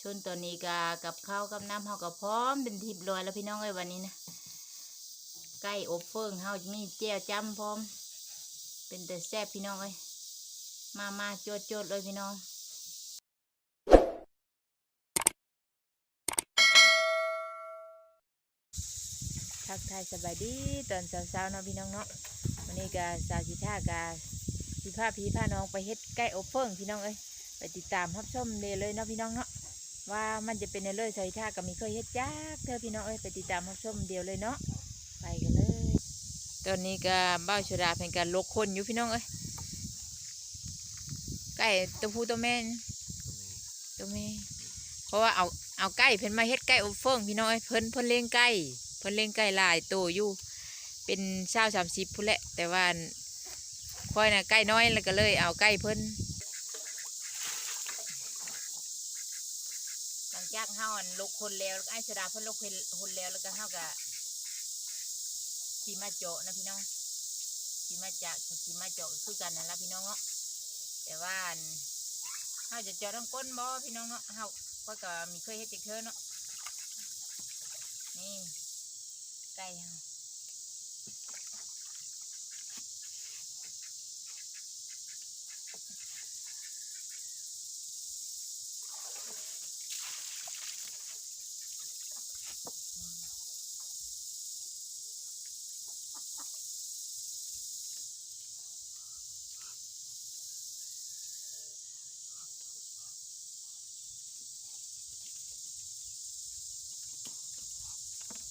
ຈົນຕອນນີ້ກໍກັບເຂົ້າກັບນ້ຳເຮົາກໍພ້ອມເປັນທີ່ຮຽບຮ້ອຍແລ້ວພີ່ນ້ອງເອີຍ. ບັດນີ້ນະ ໄກ່ອົບເຝີງເຮົາມີແຈ່ວຈ້ຳພ້ອມ ເປັນຕາແຊບພີ່ນ້ອງເອີຍ. ມາໆ ຈວດໆ ເລີຍພີ່ນ້ອງ. ທັກທາຍສະບາຍດີຕອນເຊົ້າໆ ເນາະພີ່ນ້ອງເນາະ. ມື້ນີ້ກະສາວສີທາກະຊິພາພີ່ພານ້ອງໄປເຮັດໄກ່ອົບເຝີງພີ່ນ້ອງເອີຍ. ໄປຕິດຕາມຮັບຊົມໄດ້ເລີຍເນາະພີ່ນ້ອງເນາະ ວ່າມັນຈະເປັນແນວໃດ. ສາວສີທາກະມີເຄີຍເຮັດຈັກເທື່ອພີ່ນ້ອງເອີຍ. ໄປຕິດຕາມຮັບຊົມດຽວເລີຍເນາະ ໄປກັນເລີຍ. ຕອນນີ້ກະບ່າວໂຊດາເພິ່ນກະຫຼົກຂົນຢູ່ພີ່ນ້ອງເອີຍ. ໄກ່ໂຕຜູ້ໂຕແມ່? ໂຕແມ່ ໂຕແມ່. ເພາະວ່າເອົາ ເອົາໄກ່ເພິ່ນມາເຮັດໄກ່ອົບເຝີງພີ່ນ້ອງເອີຍ. ເພິ່ນ ເພິ່ນລ້ຽງໄກ່ ເພິ່ນລ້ຽງໄກ່ຫຼາຍໂຕຢູ່ ເປັນຊາວສາມສິບພຸ້ນແຫຼະ ແຕ່ວ່າຂ້ອຍນະໄກ່ນ້ອຍ ແລ້ວກໍເລີຍເອົາໄກ່ເພິ່ນ. ຫຼັງຈາກເຮົາອັນຫຼົກຂົນແລ້ວ ອ້າຍໂຊດາເພິ່ນຫຼົກຂົນແລ້ວ ແລ້ວກໍເຮົາກໍຊິມາເຈາະນະພີ່ນ້ອງ ຊິມາຈະ ຊິມາເຈາະຄືກັນນັ້ນລະພີ່ນ້ອງເນາະ. ແຕ່ວ່າອັນ ເຮົາຈະເຈາະທາງກົ້ນບໍ່ພີ່ນ້ອງເນາະ ເຮົາ ຂ້ອຍກໍມີເຄີຍເຮັດຈັກເທື່ອເນາະ. ນີ້ ໄກ່ເຮົາ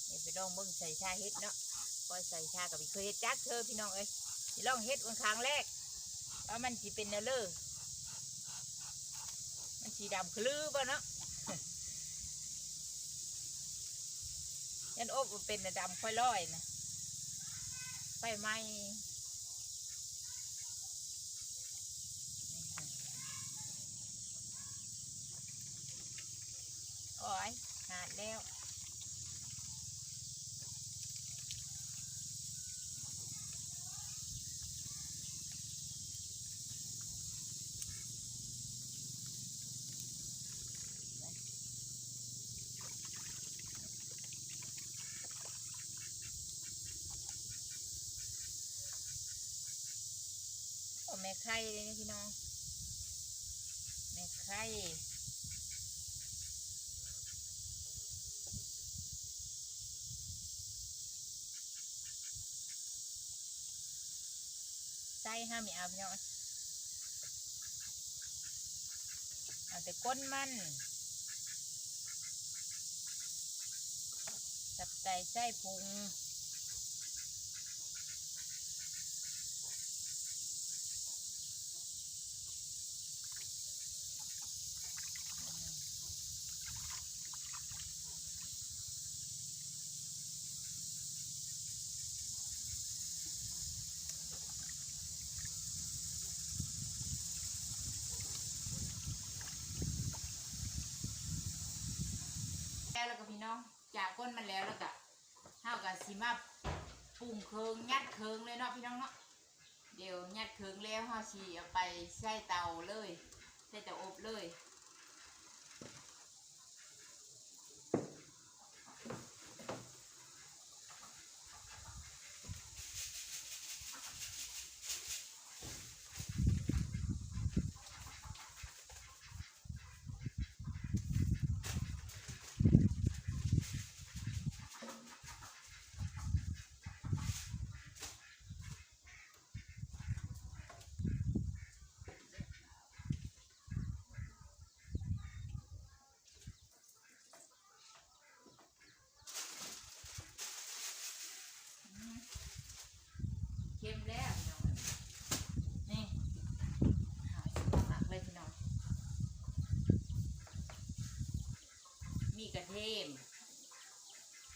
ນີ້ໄປລອງເບິ່ງສາວສີທາເຮັດເນາະ ເພາະສາວສີທາກໍບໍ່ເຄີຍເຮັດຈັກເທື່ອພີ່ນ້ອງເອີຍ. ຊິລອງເຮັດເບິ່ງຄັ້ງແລກ ວ່າມັນຊິເປັນແນວໃດ ມັນຊິດຳຄືລືບໍ່ເນາະ. ຢ້ານອົບບໍ່ເປັນນະ ດຳຄ່ອຍລອຍນະ ໄຟໄໝ້. ໂອ້ຍ ຫາດແລ້ວ. ໂອ້ ແມ່ໄຂ່ເດ້ນີ້ພີ່ນ້ອງ ແມ່ໄຂ່. ໄສ້ເຮົາມີເອົາພີ່ນ້ອງ ເອົາແຕ່ກົ້ນມັນ ຕັບໄຕໄສ້ພຸງ. ແລ້ວ ແລ້ວກໍພີ່ນ້ອງ ຈາກກົ້ນມັນແລ້ວ ແລ້ວກໍ ເຮົາກໍຊິມາປຸງເຄື່ອງ ຍັດເຄື່ອງເລີຍເນາະພີ່ນ້ອງເນາະ. ດຽວຍັດເຄື່ອງແລ້ວ ເຮົາຊິເອົາໄປໃສ່ເຕົາເລີຍ ໃສ່ເຕົາອົບເລີຍ. ເຄັມແລ້ວພີ່ນ້ອງ ນີ້ ເຮົາຊິມາໝັກເລີຍພີ່ນ້ອງ. ມີກະທຽມ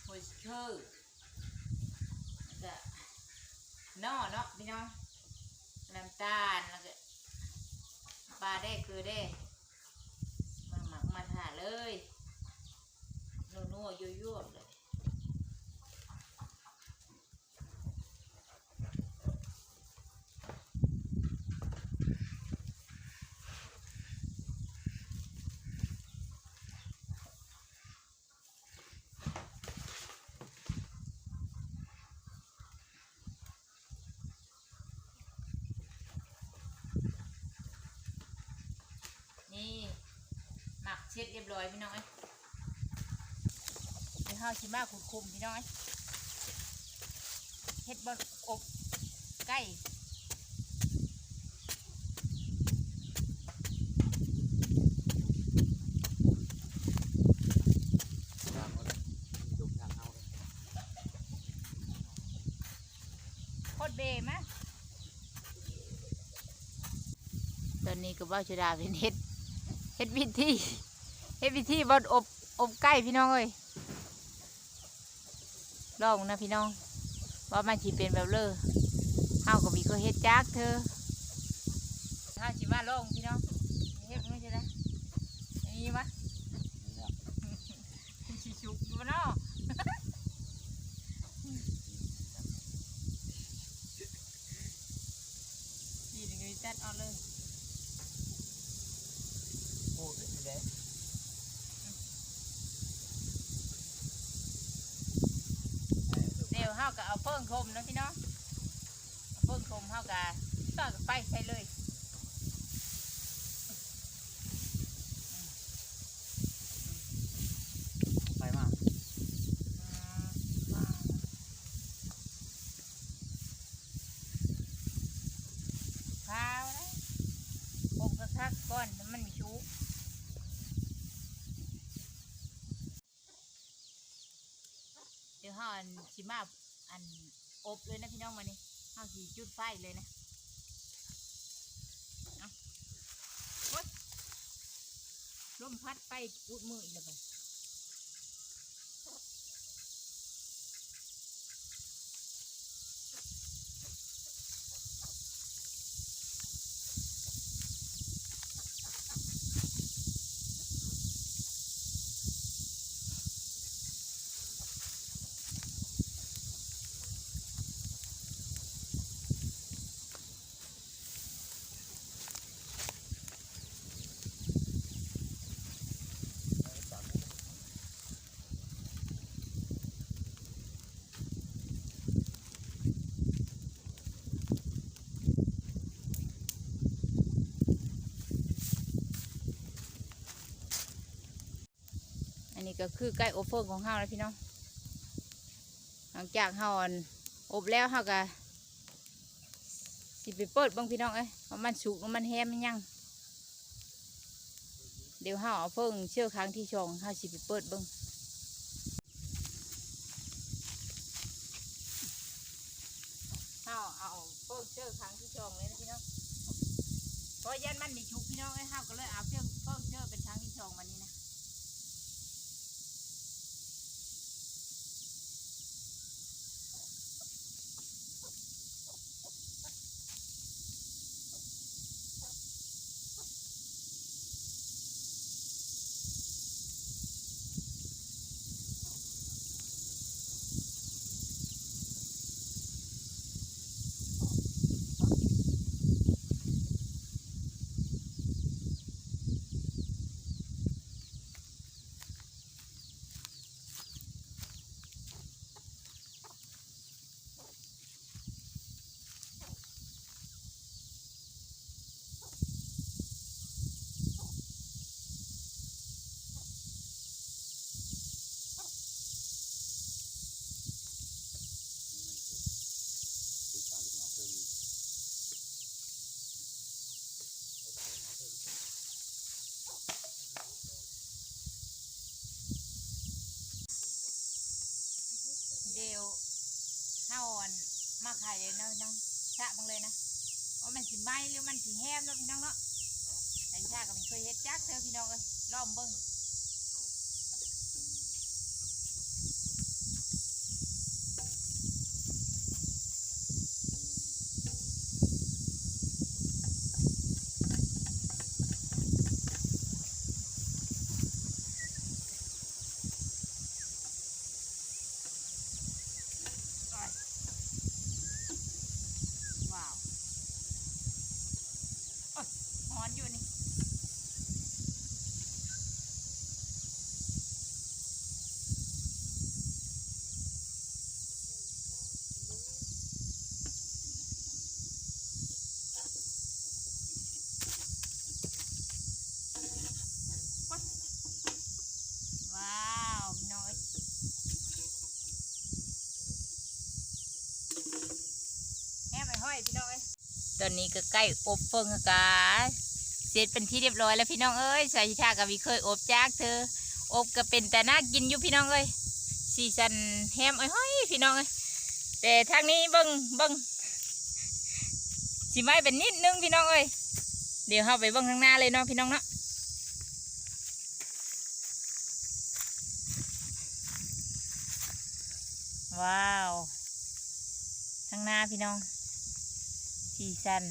ຫົວຊິເຄີ ແລ້ວກະໜໍ່ເນາະພີ່ນ້ອງ ນ້ຳຕານ ແລ້ວກະປາແດ່ ເກືອແດ່ ມາໝັກມາທາເລີຍ ນົວໆ ຢວບໆ ເລີຍ. ເຮັດຮຽບຮ້ອຍພີ່ນ້ອງເອີຍ. ດຽວເຮົາຊິມາຂຸດຂຸມພີ່ນ້ອງເອີຍ ເຮັດບ່ອນອົບໄກ່. ໂຄດເບມາ. ຕອນນີ້ກໍບ່າວໂຊດາເພິ່ນເຮັດ ເຮັດວິທີ ເຮັດວິທີບ່ອນອົບ ອົບໄກ່ພີ່ນ້ອງເອີຍ. ລອງນະພີ່ນ້ອງ ວ່າມັນຊິເປັນແບບເລີ. ເຮົາກໍບໍ່ເຄີຍເຮັດຈັກເທື່ອ. ເຮົາຊິມາລອງພີ່ນ້ອງ ເຮັດມັນຊິໄດ້ ນີ້ວະ ຊິສຸກຢູ່ບໍ່ນໍ? ປີນີ້ກໍຕັດອອກເລີຍ ໂອ້ຍ ເປັນໄດ. ດຽວເຮົາກໍເອົາເຜິ້ງຖົມເນາະພີ່ນ້ອງ ເອົາເຜິ້ງຖົມ ເຮົາກໍຕ້ອຍໄຟໃສ່ເລີຍ. ໄຟມາ ພາວນະ ອົບຄັກໆກ່ອນ ມັນມີຊູ. ດຽວເຮົາ ອັນ ຊິມາ ອັນ ອົບເລີຍນະພີ່ນ້ອງ. ມານີ້ ເຮົາຊິຈຸດໄຟເລີຍນະ. ເອົາ ໂອ້ຍ ລົມພັດໄຟອຸດມືອີກແລ້ວ. ອັນນີ້ກໍຄືໄກ່ອົບເຝີຂອງເຮົາແລ້ວພີ່ນ້ອງ. ຫຼັງຈາກເຮົາ ອັນ ອົບແລ້ວ ເຮົາກໍຊິໄປເປີດເບິ່ງພີ່ນ້ອງເອີຍ ວ່າມັນສຸກ ວ່າມັນແຮມ ມັນຫຍັງ. ດຽວເຮົາເອົາເຝີເທື່ອຄັ້ງທີສອງ ເຮົາຊິໄປເປີດເບິ່ງ. ເຮົາເອົາເຝີເທື່ອຄັ້ງທີສອງເລີຍນະພີ່ນ້ອງ ເພາະຢ້ານມັນບໍ່ສຸກພີ່ນ້ອງເອີຍ ເຮົາກໍເລີຍເອົາເຝີເທື່ອເປັນຄັ້ງທີສອງບັດນີ້ນະ. ດຽວເຮົາ ອັນ ມາຂາຍເລີຍເນາະ ພີ່ນ້ອງ ຊະເບິ່ງເລີຍນະ ວ່າມັນຊິໄໝ້ ຫຼື ມັນຊິແຮມເນາະ ພີ່ນ້ອງເນາະ. ໄອ້ຊາກໍບໍ່ເຄີຍເຮັດຈັກເທື່ອ ພີ່ນ້ອງເອີຍ ລອງເບິ່ງ. ວ້າວ ໂອ້ຍ ຮ້ອນຢູ່ນີ້. ພີ່ນ້ອງເອີຍ ຕອນນີ້ກໍໃກ້ອົບເຝີງກະເສັດເປັນທີ່ຮຽບຮ້ອຍແລ້ວພີ່ນ້ອງເອີຍ. ສາວທິດາກໍບໍ່ເຄີຍອົບຈັກເທື່ອ ອົບກໍເປັນຕາໜ້າກິນຢູ່ພີ່ນ້ອງເອີຍ. ສີສັນແຮມອ້ອຍຫ້ອຍພີ່ນ້ອງເອີຍ. ແຕ່ທາງນີ້ເບິ່ງ ເບິ່ງ ຊິໄໝ້ໄປນິດໜຶ່ງພີ່ນ້ອງເອີຍ. ດຽວເຮົາໄປເບິ່ງທາງໜ້າເລີຍເນາະພີ່ນ້ອງເນາະ. ວ້າວ ທາງໜ້າພີ່ນ້ອງ ສີສັນ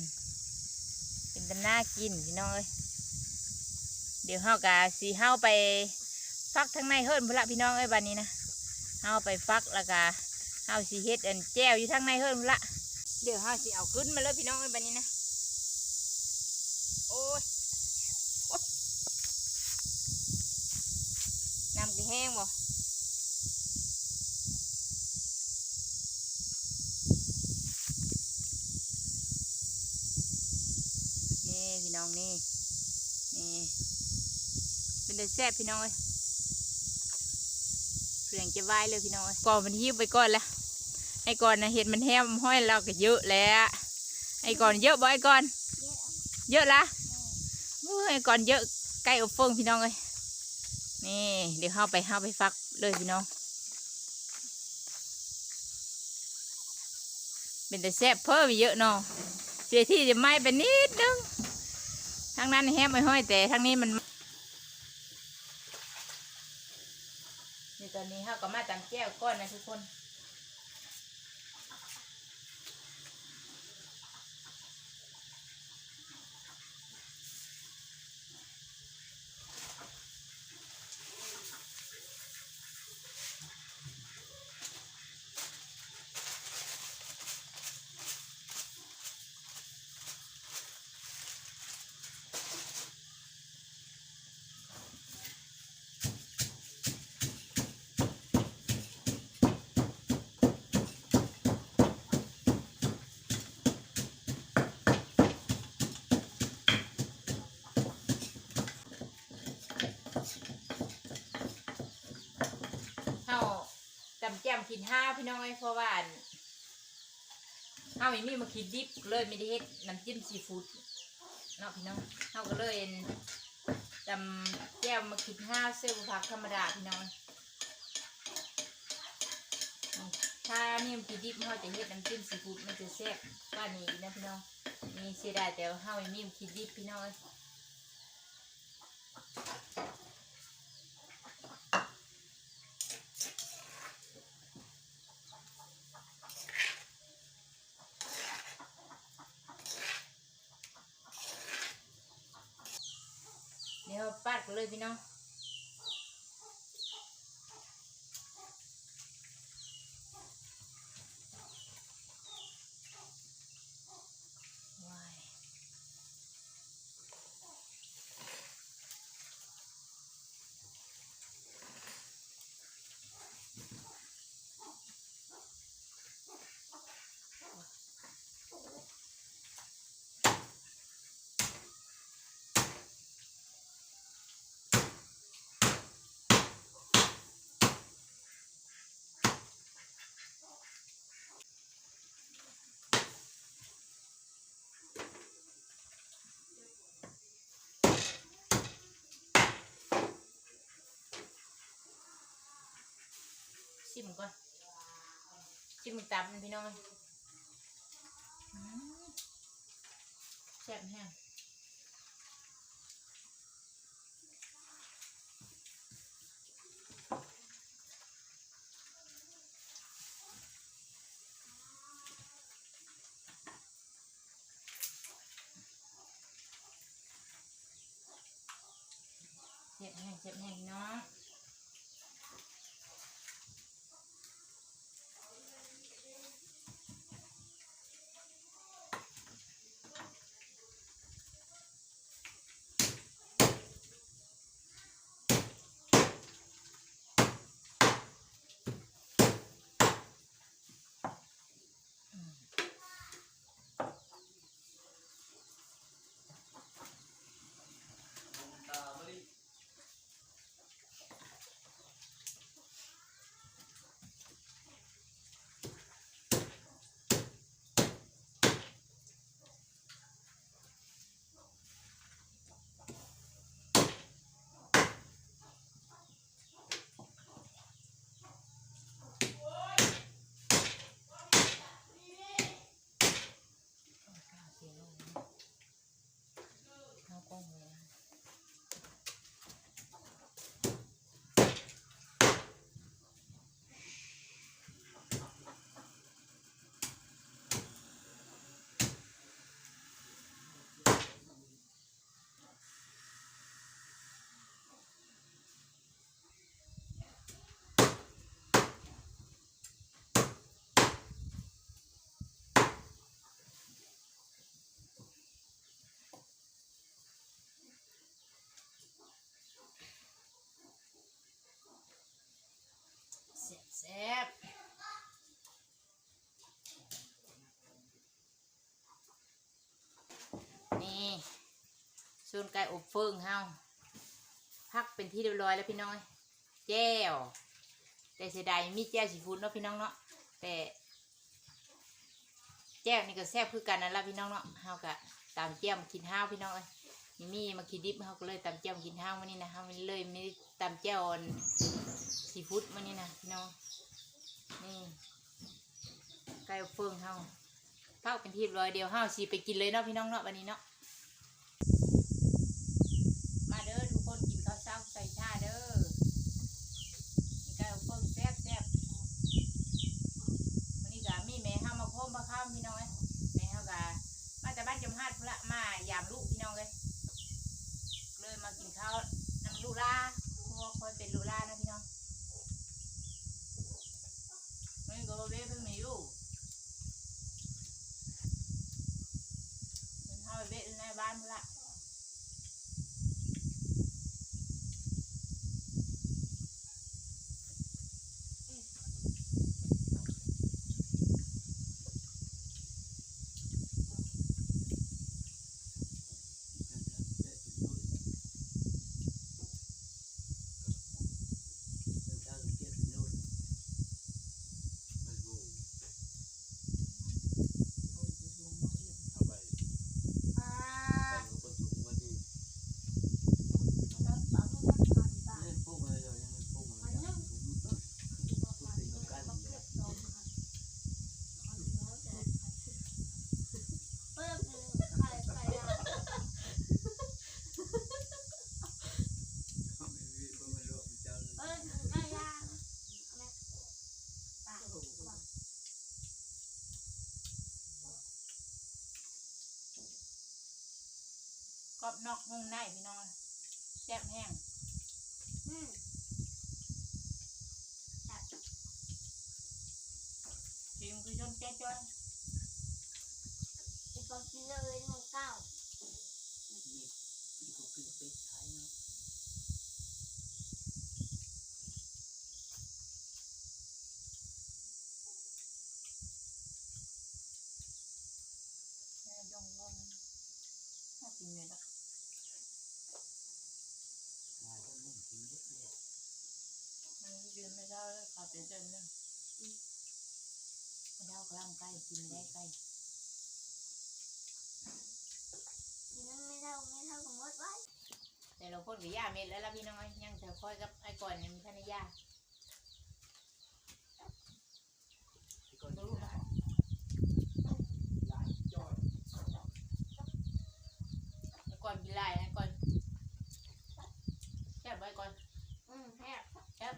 ເປັນຕາໜ້າກິນພີ່ນ້ອງເອີຍ. ດຽວເຮົາກະຊິເຮົາໄປ ຝັກທາງໃນເຮືອນພຸ້ນລະພີ່ນ້ອງເອີຍ. ບາດນີ້ນະ ເຮົາໄປຝັກ ແລ້ວກະເຮົາຊິເຮັດອັນແຈ່ວຢູ່ທາງໃນເຮືອນພຸ້ນລະ. ດຽວເຮົາຊິເອົາຂຶ້ນມາເລີຍພີ່ນ້ອງເອີຍ ບາດນີ້ນະ. ໂອ້ຍ ໂອ້ຍ ນ້ຳກະແຮງບໍ່? ນີ້ພີ່ນ້ອງ ນີ້ ນີ້ ເປັນຕາແຊບພີ່ນ້ອງເອີຍ. ເຄື່ອງຈະວາຍເລີຍພີ່ນ້ອງເອີຍ. ກອນມັນຫິວໄປກ່ອນລະ. ໄອ້ກອນນະເຮັດມັນແຮມອ້ອຍຫ້ອຍ ລາວກໍເຢີະແລ້ວ. ໄອ້ກອນເຢີະບໍ່ ໄອ້ກອນ? ເຢີະລະ. ໂອ້ຍ ໄອ້ກອນເຢີະ ໃກ້ອົບເຝີງພີ່ນ້ອງເອີຍ. ນີ້ ດຽວເຮົາໄປ ເຮົາໄປຝັກເລີຍພີ່ນ້ອງ. ເປັນຕາແຊບເພີ່ມເຢີະເນາະ. ເສຍທີ່ຈະໄໝ້ໄປນິດໜຶ່ງ. ທາງນັ້ນແຮມອ້ອຍຫ້ອຍ ແຕ່ທາງນີ້ມັນ ນີ້ ຕອນນີ້ເຮົາກໍມາຕຳແຈ່ວກ່ອນນະທຸກຄົນ. ເຮົາຕຳແຈ່ວໝາກຂີດຫາພີ່ນ້ອງເອີຍ ເພາະວ່າອັນ ເຮົາຍັງມີໝາກຂີດດິບ ກໍເລີຍບໍ່ໄດ້ເຮັດນ້ຳຈິ້ມຊີຟູດເນາະພີ່ນ້ອງ. ເຮົາກໍເລີຍອັນ ຕຳແຈ່ວໝາກຂີດຫາໃສ່ຜັກທຳມະດາພີ່ນ້ອງ. ຖ້າມີໝາກຂີດດິບ ເຮົາຈະເຮັດນ້ຳຈິ້ມຊີຟູດ ມັນຈະແຊບກວ່ານີ້ອີກນະພີ່ນ້ອງ. ນີ້ເສຍດາຍ ແຕ່ວ່າເຮົາຍັງມີໝາກຂີດດິບພີ່ນ້ອງເອີຍ. ດຽວເຮົາປາດກັນເລີຍພີ່ນ້ອງ. ຊິມກ່ອນ ຊິມຕຳພີ່ນ້ອງ. ອືມ ແຊບແຮງ. ແຊບແຮງ ແຊບແຮງພີ່ນ້ອງ. ອືມ. ຕົ້ນໄກ່ອົບເຝີງເຮົາ ພັກເປັນທີ່ຮຽບຮ້ອຍແລ້ວພີ່ນ້ອງເອີຍ. ແຈ່ວ ແຕ່ເສຍດາຍມີແຈ່ວຊີຟູດເນາະພີ່ນ້ອງເນາະ ແຕ່ ແຈ່ວນີ້ກໍແຊບຄືກັນນັ້ນລະພີ່ນ້ອງເນາະ. ເຮົາກໍຕຳແຈ່ວໝາກຂີດຮ້າວພີ່ນ້ອງເອີຍ ມີໝາກຂີດດິບ ເຮົາກໍເລີຍຕຳແຈ່ວໝາກຂີດຮ້າວມື້ນີ້ນະ. ເຮົາເລີຍມີຕຳແຈ່ວອັນຊີຟູດມື້ນີ້ນະພີ່ນ້ອງ. ນີ້ ໄກ່ອົບເຝີງເຮົາ ເຜົາເປັນທີ່ຮຽບຮ້ອຍ ດຽວເຮົາຊິໄປກິນເລີຍເນາະພີ່ນ້ອງເນາະ ບັດນີ້ເນາະ. ມາເດີທຸກຄົນ ກິນເຂົ້າເຊົ້າໃສ່ຊາເດີ. ມີໄກ່ອົບເຝີງແຊບໆ ມື້ນີ້ກໍມີແມ່ເຮົາມາໂຄມພາຄຳພີ່ນ້ອງເອີຍ. ແມ່ເຮົາກໍມາແຕ່ບ້ານຈອມຫາດພຸ້ນລະ ມາຢາມລູກພີ່ນ້ອງເອີຍ ເລີຍມາກິນເຂົ້ານຳລູກຫຼານ ເພາະວ່າຂ້ອຍເປັນລູກຫຼານນະພີ່ນ້ອງ. ມື້ນີ້ກໍບໍ່ເວະເພິ່ນມີຢູ່ ເພິ່ນເຮົາໄປເວະຢູ່ໃນບ້ານພຸ້ນລະ. ກອບນອກນຸ່ມໃນພີ່ນ້ອງ ແຊບແຮງ. ອືມ ແຊບ ຊີມຄືຊົນແຈ່ວຈ້ອຍ. ເປັນຂອງກິນເລີຍນ້ອງກ້າວ. ມີ ມີຂອງກິນເປັດຂາຍເນາະ. ແມ່ຢອງໆ ໜ້າກິນເລີຍລະ. ອືມ ກິນແມ່ເຖົ້າເຂົ້າໄປເດີນເດີ. ອືມ ແມ່ເຖົ້າກຳລັງໄກ່ ກິນແລ້ວໄກ່ ກິນນຳແມ່ເຖົ້າ ແມ່ເຖົ້າກໍໝົດໄວ້. ແຕ່ລະຄົນກໍຢ່າເມັດແລ້ວລະພີ່ນ້ອງເອີຍ ຍັງແຕ່ຂ້ອຍກັບອ້າຍກອນຍັງບໍ່ທັນໄດ້ຢ່າ. ໄອ້ກອນກິນຫຼາຍ ໄອ້ກອນ ແຊບບໍ່ໄອ້ກອນ? ອືມ ແຊບ ແຊບ.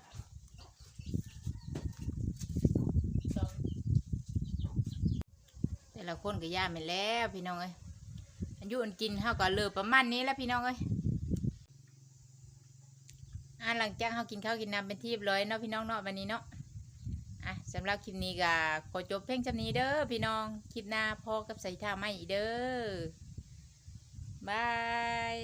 ແຕ່ລະຄົນກໍຢ່າແມ່ນແລ້ວພີ່ນ້ອງເອີຍ ອັນຢູ່ອັນກິນເຮົາກໍເຫຼືອປະມານນີ້ແຫຼະພີ່ນ້ອງເອີຍ. ອາ ຫຼັງຈາກເຮົາກິນເຂົ້າກິນນ້ຳເປັນທີ່ຮຽບຮ້ອຍເນາະພີ່ນ້ອງເນາະ ບັດນີ້ເນາະ. ອາ ສຳລັບຄລິບນີ້ກໍຂໍຈົບພຽງສ່ຳນີ້ເດີພີ່ນ້ອງ ຄລິບໜ້າພໍ້ກັບສາວທິດາໃໝ່ອີກເດີ ບາຍ.